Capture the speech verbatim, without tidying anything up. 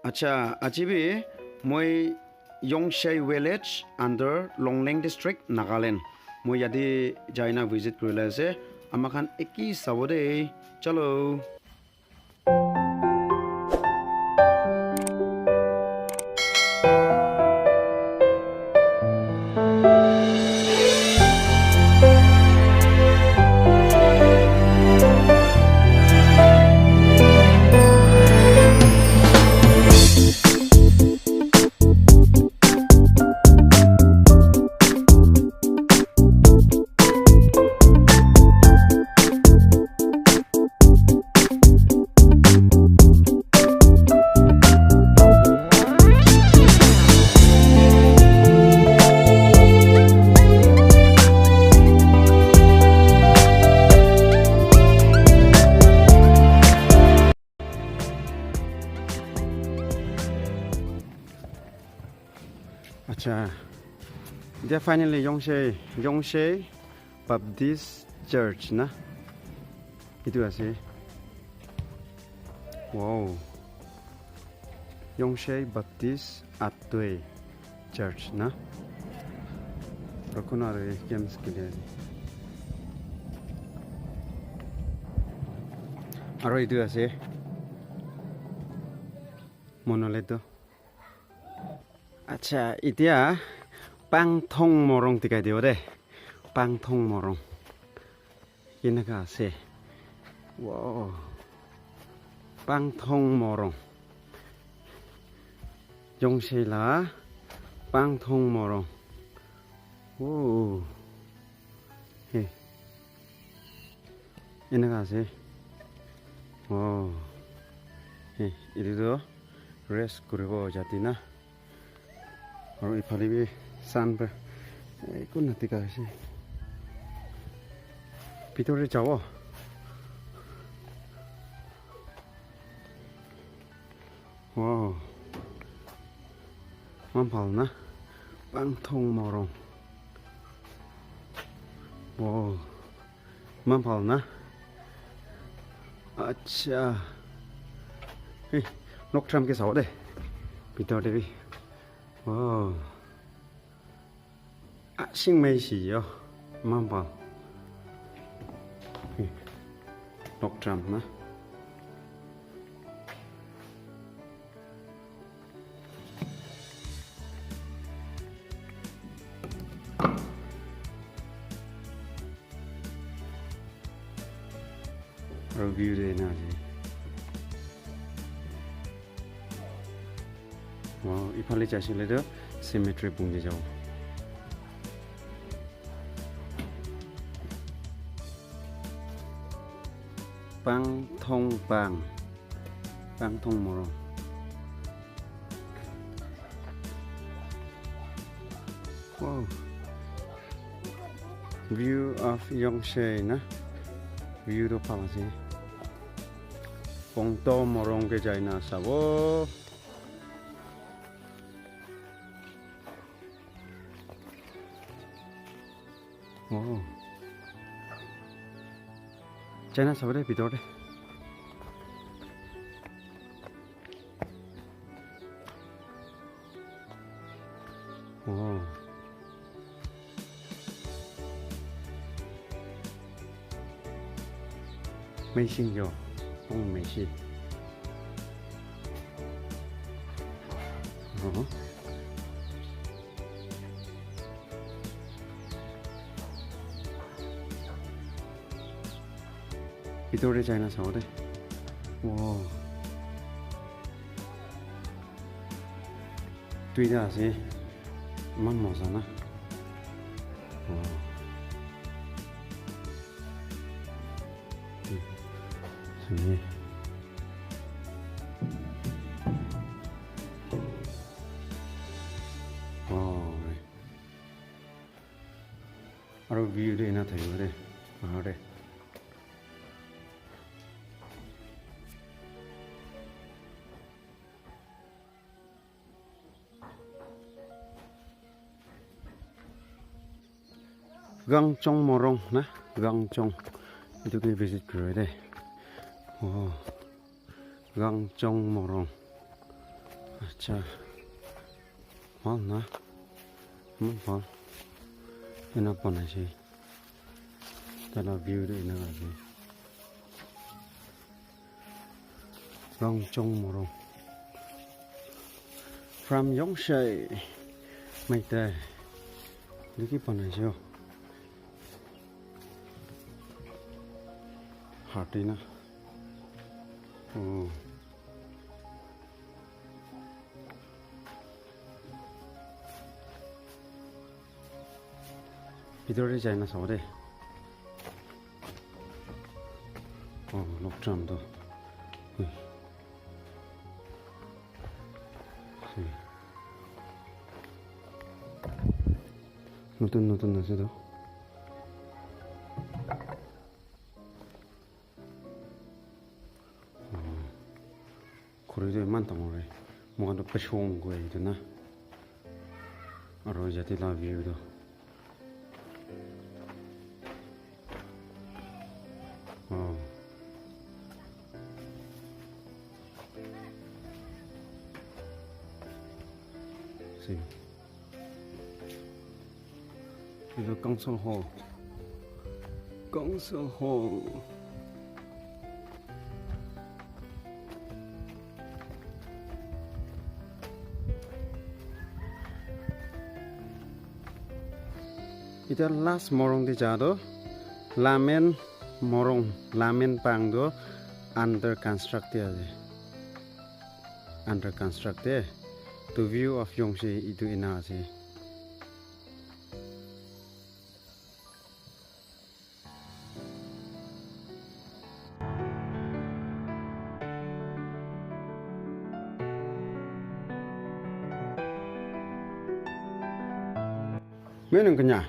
Acha, aji bi moi Yongshei village under Longleng district, Nagaland. Moi yate jaina visit kurile ase. Ama khan eki sabo de. Chalo. Acha, dia finally Yongshei, Yongshei Baptist Church na. Itu ase. Wow. Yongshei Baptist Atwe Church na. Rokona re games kile. Aro itu ase. Monolith tu. Acha, itia Pangthong Morong dikhai dibo de. Pangthong Morong. Eneka ase. Wow. Pangthong Morong. Yongshei la Pangthong Morong. Wow. Hey. Eneka ase. Oh. Hey, etu toh rest kuribo jati na. Aru ephale bi sun pra eku na dikha ase. Bitor te jabo. Wow. Eman bhal na? Pangthong Morong. Wow. Eman bhal na? Acha. Hey, nok tram ke sao de. Bitor te bi. Wow. Asing mai si yo. Eman bhal. Nok tram na. Aru view de na ase. Wow, ephale jaise koile toh cemetery bung te jabo. Pangthong Pang. Pangthong Morong. Wow. View of Yongshei na. View toh bhal ase. Pangthong Morong ke jaina sabo. Oh. Jaina sabo de bitor te. Oh. Machine yo. Oh, machine. Oh. Bitor te jaina sabo de. Wow. Duita ase. Eman moza na. Wow. Hmm. Sini. Wow. Aru view tu ena thakibo de, bahar de. Gangchong Morong na, Gangchong. Etu ke visit kuri de. Oh. Gangchong Morong. Acha. Bhal na? Eman bhal. Ena banai ase. Taila view tu ena ase. Rongchong Morung. From Yongshai. Maitai. Dikhi banai ase o. Harti na. Oh. Bhitor te jai na sabo de. Oh, log jam to. Ui. Ui. Notun notun ase to. Khuri tu eman dangor ase. Moikhan tu peshong koi etu na. Aro yate la view tu. Oh. See. Etu council hall. Council hall. Etia last morung te ja toh, Lamen morung, Lamen pang toh under construct te ase. Under construct te. To view of Yongshai etu ena ase. Menung kenya.